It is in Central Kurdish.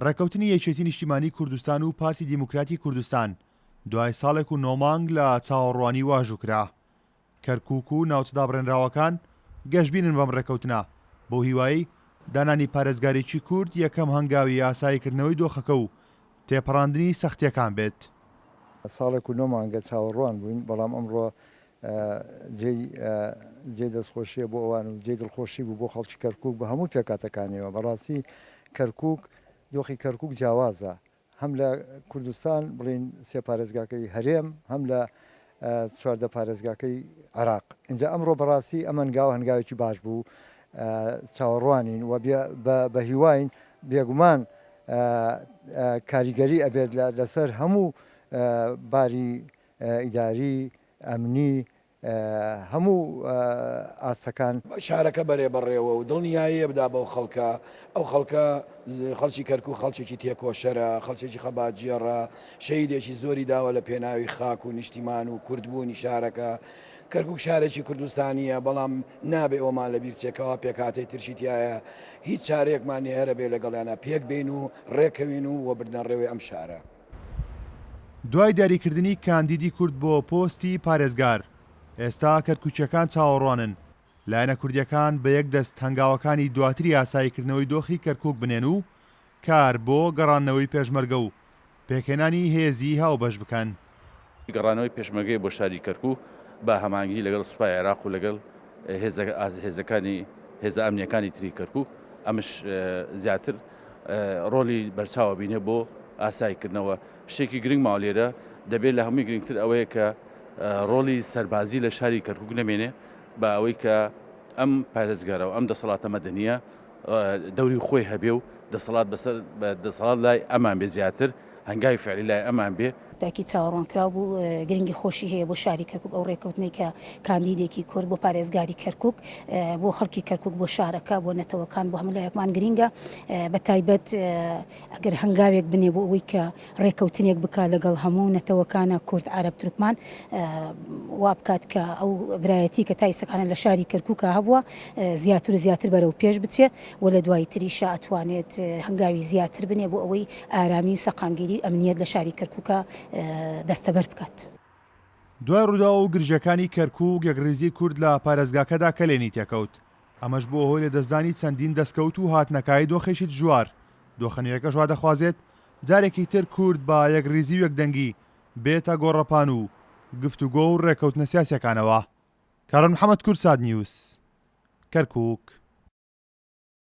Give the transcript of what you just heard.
ڕێککەوتنی یەکێتی نیشتیمانی کوردستان و پارتی دیموکراتی کوردستان دوای ساڵێک و نۆ مانگ لە چاوەڕوانی واژوو کرا. کەرکووک و ناوچە دابڕێنراوەکان گەشبینن بەم ڕێککەوتنە، بەو هیوایەی دانانی پارێزگارێکی کورد یەکەم هەنگاوی ئاساییکردنەوەی دۆخەکە و تێپەڕاندنی سەختییەکان بێت. ساڵێک و نۆ مانگە چاوەڕوان بووین، بەڵام ئەمڕۆ جێی جێی دەستخۆشییە بۆ ئەوان و جێی دڵخۆشی بوو بۆ خەڵکی کەرکووک بە هەموو پێکهاتەکانیەوە. بەڕاستی کەرکووک دۆخی کەرکووک جیاوازە هەم لە کوردستان بڵێین سێ پارێزگاکەی هەرێم هەم لە 14 پارێزگاکەی عێراق. ئینجا ئەمڕۆ بەڕاستی ئەم هەنگاوە هەنگاوێکی باش بوو چاوەڕوانین و بە هیواین بێگومان کاریگەری ئەبێت لەسەر هەموو باری ئیداری، ئەمنی، هەموو ئاستەکان. شارەکە بەرێ بەڕێوە و دڵنیاییە بدا بەو خەڵکە، ئەو خەڵکە خەڵکی کەرکوک خەڵکێکی تێکۆشەرە، خەڵکێکی خەباتگێڕە، شەهیدێکی زۆری داوە لە پێناوی خاک و نیشتیمان و کوردبوونی شارەکە. کەرکوک شارێکی کوردستانییە، بەڵام نابێ ئەوەمان لەبیر چێ کەوا پێکهاتەی ترشی تیایە، هیچ چارەیەکمان نییە هەرەبێ لەگەڵیانا پێک بێین و ڕێکەوین و وەبردنەڕێوەی ئەم شارە. دوای دیاریکردنی کاندیدی کورد بۆ پۆستی پارێزگار، ئێستا کەرکوکییەکان چاوەڕوانن لایەنە کوردییەکان بە یەک دەست هەنگاوەکانی دواتری ئاساییکردنەوەی دۆخی کەرکوک بنێن و کار بۆ گەڕاندنەوەی پێشمەرگە و پێکهێنانی هێزی هاوبەش بکەن. گەڕانەوەی پێشمەرگەی بۆ شاری کەرکوک بە هەماهەنگی لەگەڵ سوپای عێراق و لەگەڵ هێزەکانی هێزە ئەمنیەکانی تری کەرکوک ئەمش زیاتر ڕۆلی بەرچاوە بینێ بۆ ئاساییکردنەوە. شتێکی گرنگ ماوە لێرە، دەبێت لە هەمووی گرنگتر ئەوەیە کە ڕۆڵی سەربازی لە شاری کەرکوک نەمێنێ بە ئەوەی کە ئەم پارێزگارە و ئەم دەسەڵاتە مەدەنییە دەوری خۆی هەبێ و دەسەڵات بەسەر دەسەڵات لای ئەمان بێ زیاتر هەنگاوی فعلی لای ئەمان بێ. تاکی چاوەڕوانکراو بوو، گرنگی خۆشی هەیە بۆ شاری کەرکوک ئەو ڕێککەوتنەی کە کاندیدێکی کورد بۆ پارێزگاری کەرکوک بۆ خەڵکی کەرکوک بۆ شارەکە بۆ نەتەوەکان بۆ هەموو لایەکمان گرینگە بە تایبەت ئەگەر هەنگاوێک بنێ بۆ ئەوەی کە ڕێککەوتنێک بکا لەگەڵ هەموو نەتەوەکانە کورد عەرەب تورکمان وا بکات کە ئەو برایەتی کە تا ئیستەکانە لە شاری کەرکوکا هەبووە زیاتر و زیاتر بەرەو پێش بچێ و لە دوای تریشا ئەتوانێت هەنگاوی زیاتر بنێ بۆ ئەوەی ئارامی و سەقامگیری و ئەمنیەت لە شاری کەرکوکا دەستەبەر بکات. دوای ڕووداو و گرژییەکانی کەرکوک، یەکڕیزیی کورد لە پارێزگاکەدا کەلێنی تێکەوت، ئەمەش بووە هۆی لەدەستدانی چەندین دەستکەوت و هاتنەکایەی دۆخێکی دژوار، دۆخە نوێیەکەش وادەخوازێت جارێکی تر کورد بە یەکڕیزی و یەکدەنگی بێتە گۆڕەپان و گفتوگۆ و ڕێککەوتنە سیاسییەکانەوە. کارۆن محەمەد، کوردسات نیوز، کەرکوک.